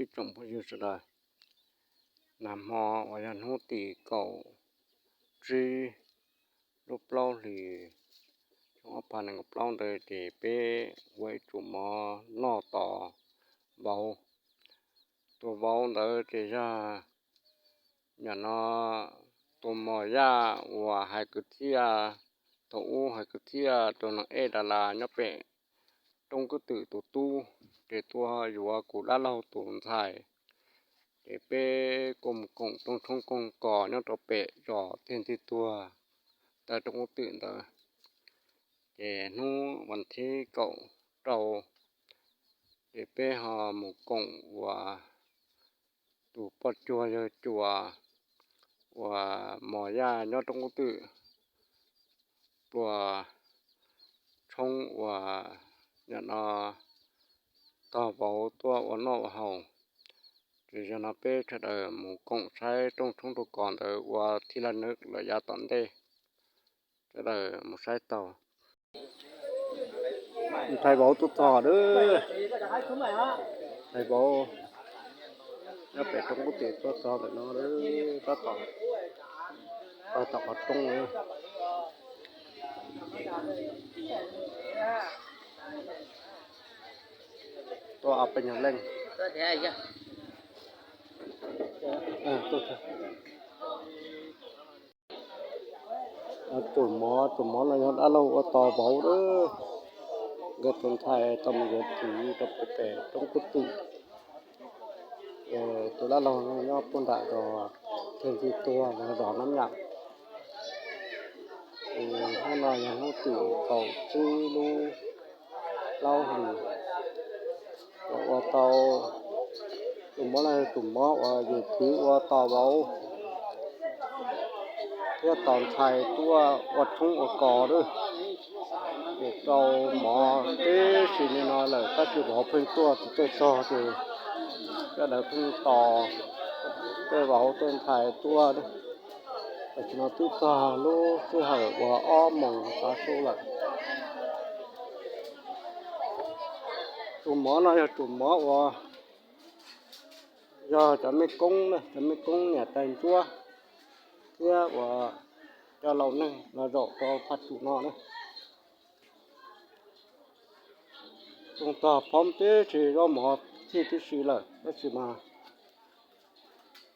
Ib tsoom phooj ywg sawv daws, nag hmo uas yog hnub tim kaum tsib lub plaub hlis xyoo ob phav nees nkaum plaub ntawd ces peb ua ib tsum mov noj tos vauv. Tus vauv ntawd ces yog nyom no tus mos yaj uas hais kwv txhiaj, thaum ub hais kwv txhiaj tus neeg ej das las nyob pem roob kwj twm tus tub, ces tuaj yuav kuv dab laug tus ntxhais, ces peb kuj mus koom rooj tshoob koog kos nyob rau pem zos Tiag Ntxig Tuag, taw roob kwj twm ntawd. Ces hnub vas thib kaum rau, ces peb ho mus koom uas tus poj cuag yawg cuas uas mos yaj nyob roob kwj twm pluas tshoob uas nyom no tog vauv tuaj ua noj ua haus. Ces yog no peb sawv daws mus koom saib rooj tshoob rooj kos ntawd ua thib laj nab lawm yav tom ntej. Sawv daws mus saib taug. Ntxhais vauv tuaj txog lawm. Ntxhais vauv nyob pem roob kwj twm tuaj txog ntawm no lawm, tab tom, tog tom qhov rooj lawm. Tuaj ob peb nyuag leej. Tus mov, tus mov no yog dab laug ua tos vauv lawm. Nkawd tus ntxhais tau mus yuav txiv rau pem roob kwj twm. Tus dab laug nyob puag nram zos Tiag Ntxig Tuag, zos Nab Nyam. Hnub no yog hnub tim kaum tsib lub plaub hlis, ua tau tus mov no, tus mov uas yawm txiv ua tos vauv thiab tos ntxhais tuaj ua tshoob ua kos lawm. Ces rau mov tib si li no lawm tab sis vauv pheej tuaj tsis txawj txog ces sawv daws pheej tos tej vauv tej ntxhais tuaj. Tam sim no twb txog lub sij hawm uas ob moos tav su lawm. Tus mov no yog tus mov uas yog cov mej koob, cov mej koob niam tais ntsuab thiab uas cov laus neeg los zaum rau phaj tsum no na. Tsoog tog phoob tib si, zaub mov txhij tib si lawm tab sis mas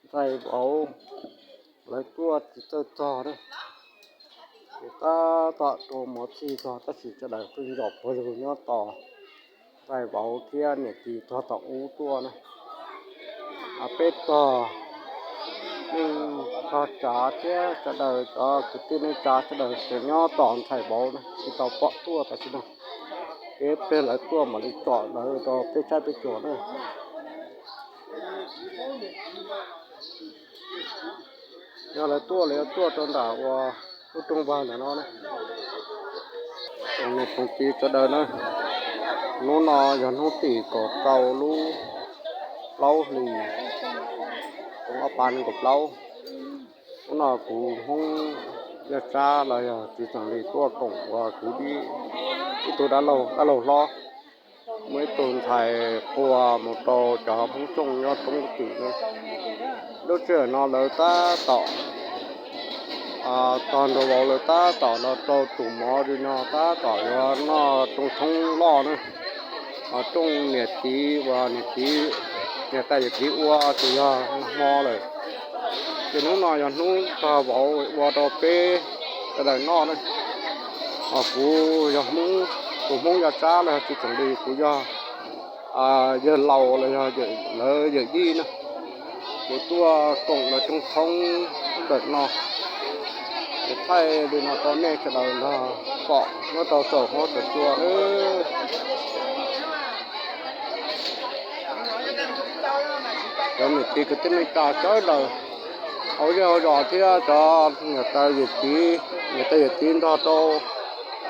ntxhais vauv lawv tuaj tsis txawj txog na. Ces tab tom rau mov txhij txog tab sis sawv daws pheej zaum pawg lug nyob tos ntxhais vauv thiab niam txiv txog tom ub tuaj na. Peb tog neej tog tsav thiab sawv daws cov kwv tij neej tsa sawv daws tseem nyob tos ntxhais vauv na, tsis tau pom tuaj tam sim no. Peb pliag lawv tuaj mam li tsom lawv rau peb saib peb xyuas na. Yog lawv tuaj, lawv yuav tuaj rau nram uas lub rooj vag ntawm no na. Tsoom niam tsoom txiv sawv daws na, hnub no yog hnub tim kaum rau lub plaub hlis xyoo ob phav nees nkaum plaub. Hnub no kuv Hmoob Yaj Tsab los yog txiv Txoos Lis tuaj koom uas kuv ib tug dab laug, dab laug hlob, muaj ib tug ntxhais qua mus rau cov Hmoob Xyooj nyob roob kwj twm na. Lub sij hawm no lawv tab tom tog nraug vauv lawv tab tom los rau tus mov li no tab tom yuav noj rooj tshoob loj na. Rooj niam txiv uas niam txiv, niam tais yawm txiv ua ces yog nag hmo lawm. Ces hnub no yog hnub tog vauv ua rau peb sawv daws noj na. Kuv yog Hmoob, tus Hmoob Yaj Tsab los yog txiv Txoos Lis, kuv yog yawg laus los yog lawv yawm yij na. Ces tuaj koom lawv rooj tshoob ntawm no. Ces thaij li no rau nej sawv daws nrog pom nyob rau saum huab saum cua. Cov niam txiv kwv tij neej tsa sawv daws hauv zej hauv zos thiab cov niam tais yawm txiv, niam tais yawm txiv nrog rau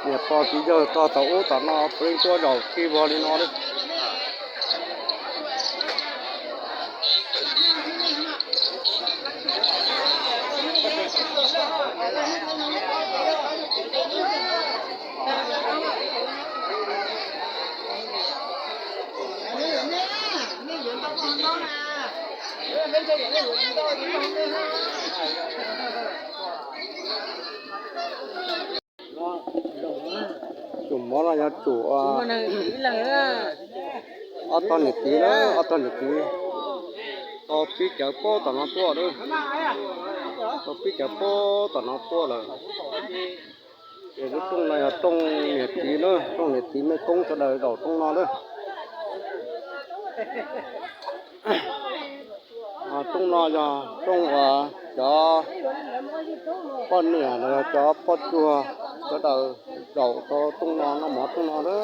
niam pog txiv yawg tog tom ub tom no puav leej tuaj zaum txhij vog li no li. Tsum mov no yog tsum ob tog niam txiv na, ob tog niam txiv tau pib cawv pob tom no tuaj lawm, tau pib cawv pob tom no tuaj lawm. Ces lub rooj no yog rooj niam txiv na, rooj niam txiv mej koob sawv daws zaum rooj no na. Rooj no yog rooj uas cov poj niam los yog cov poj cuag sawv daws zaum rau rooj no noj mov rooj no na.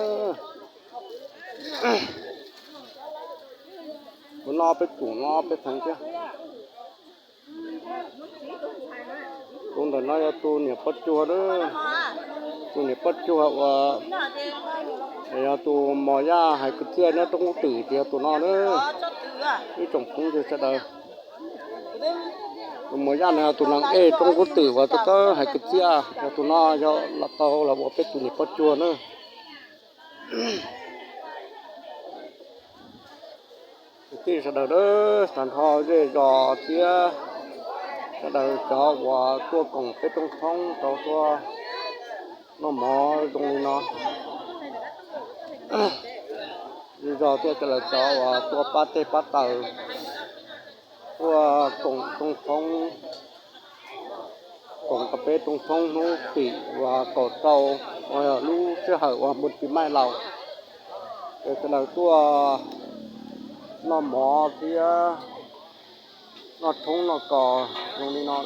Tus no peb tsum no peb theev thiab. Tus ntawm no yog tus niam poj cuag na, tus niam poj cuag uas yog tus mos yaj hais kwv txhiaj nyob roob kub twm ces yog tus no na. Ib tsoom phooj ywg sawv daws, tus mos yaj no yog tus neeg ej roob kub twm uas tau hais kwv txhiaj, yog tus no yog los tau los ua peb tus niam poj cuag na. Kwv tij sawv daws, tag nrho zej zos thiab sawv daws cov uas tuaj koom peb rooj thoob rau tuaj noj mov zoo li no. Zej zos thiab sawv daws cov uas tuaj pab teg pab taws, tuaj koom rooj thoob, koom rau peb rooj thoob hnub tim uas kaum rau uas yog lub sij hawm uas npun tis maij laus, ces sawv daws tuaj noj mov thiab noj tshoob noj kos zoo li no.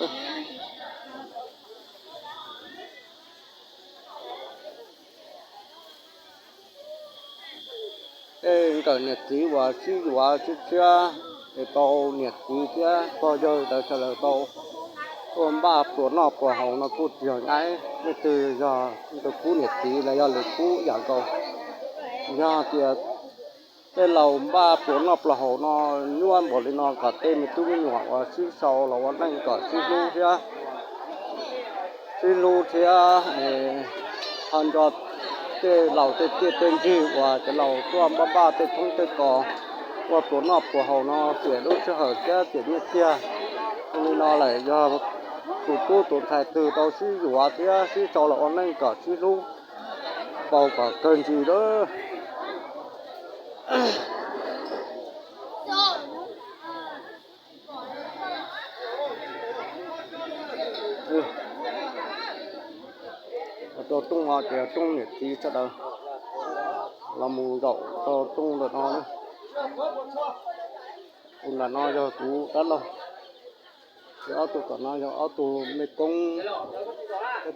Tej nkawm niam txiv uas sib yuav tshiab tshiab es tau niam txiv thiab pog yawg ntawd sawv daws tau tuaj npaj pluas noj pluas haus no kuj tsis yog nyab, leej twg yog tus kub niam txiv los yog lwm kub yam nkaus. Yog tias tej laus npaj pluas noj pluas haus no nyuaj npaum li no kom tej me tub me nyuam uas sib sau los ua neej kom sib hlub thiab, sib hlub thiab ho nco tej laus tej txiaj tej ntsig uas cov laus tuaj npaj npaj tej tshoob tej kos ua pluas noj pluas haus no tiam lub sij hawm thiab tiam nyiaj txiag. Zoo li no lawm yog tus tub tus ntxhais twg tau sib yuav thiab sib sau los ua neej kom sib hlub, npau kom kawg ntsis lawm. Rau rooj no ces rooj niam txiv sawv daws los mus zaum rau rooj ntawm no. Tus ntawm no yog kuv dab laug, ces ob tug tom no yog ob tug mej koob,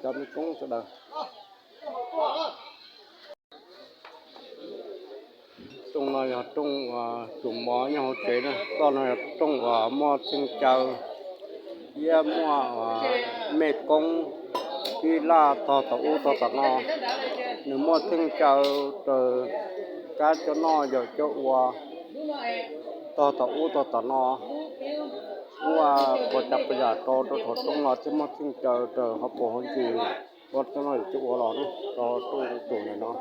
cov mej koob sawv daws. Rooj no yog rooj uas tsum mov nyob hauv tsev na, toj no yog rooj uas muaj tsheej caw thiab muaj mej koob pib laj tog tom ub tog tom no. Nws muaj tsheej caw raws kab coj noj yawm coj ua tog tom ub tog tom no. Muaj puas tsav puas yam rau rau thaum rooj no thiab muaj tsheej caw raws hauv paus hauv ntsis ua coj noj yawm coj ua los rau rooj tsum ntawm no.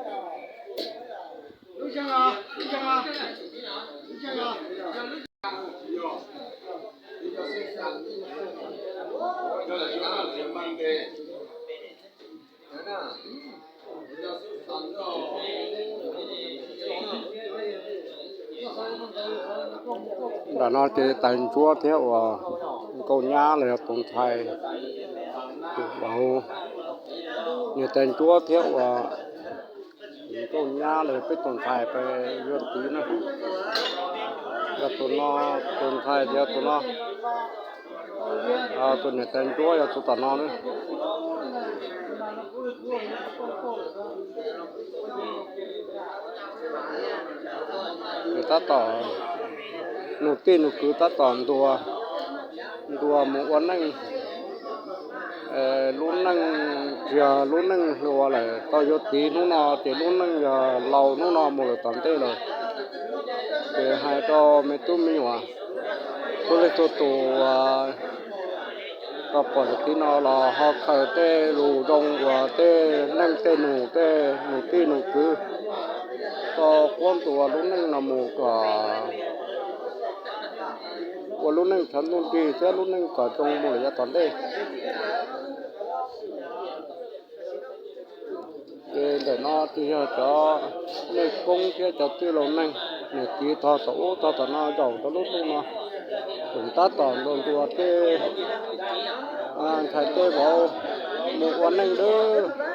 Nram no ces tais ntsuab thiab uas nkauj nyab los yog tus ntxhais, tus vauv, niam tais ntsuab thiab uas nkauj nyab los yog peb tus ntxhais pes yuav txiv na. Yog tus no, tus ntxhais yog tus no, tus niam tais ntsuab yog tus tom no na. Ces tab tom, nus tij nus kwv tab tom ntuas, ntuas mus ua neej. Lub neej tsis yog lub neej hluas lawm, tau yuav txiv hnub no ces lub neej yog laus hnub no mus lawm tom ntej lawm. Ces hais rau me tub me nyuam, txhua leej txhua tus uas tau pom yawm txiv no los ho khaws tej lus zoo uas tej neej tej nus tej nus tij nus kwv tau quab ntuas lub neej no mus kom ua lub neej tshav ntuj nrig thiab lub neej kom zoo mus lawm yav tom ntej. Ces ntawm no ces yog cov mej koob thiab cov tij laug neeg, nws tiv tog tom ub tog tom no zaum rau lub ntuj no, tseem tab tom ntuas ntuas tej ntxhais tej vauv mus ua neej lawm.